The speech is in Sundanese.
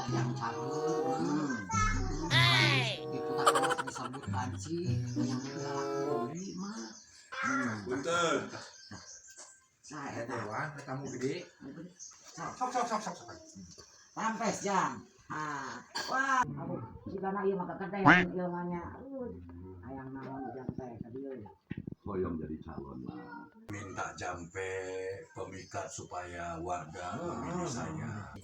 Hayang cager. Itu tak kalah disebut banci, hayang galak deui mah. Punten. Saya eta. Dewan, tamu gede. Sok. Sok sok sok sok sok. Rampes jang. Ah, wah, aduh, sigana ieu mah gede ieu mah nya. Aduh, hayang naon jang teh ka dieu? Hoyong jadi calon lah. Minta jampe pemikat supaya warga memilih saya.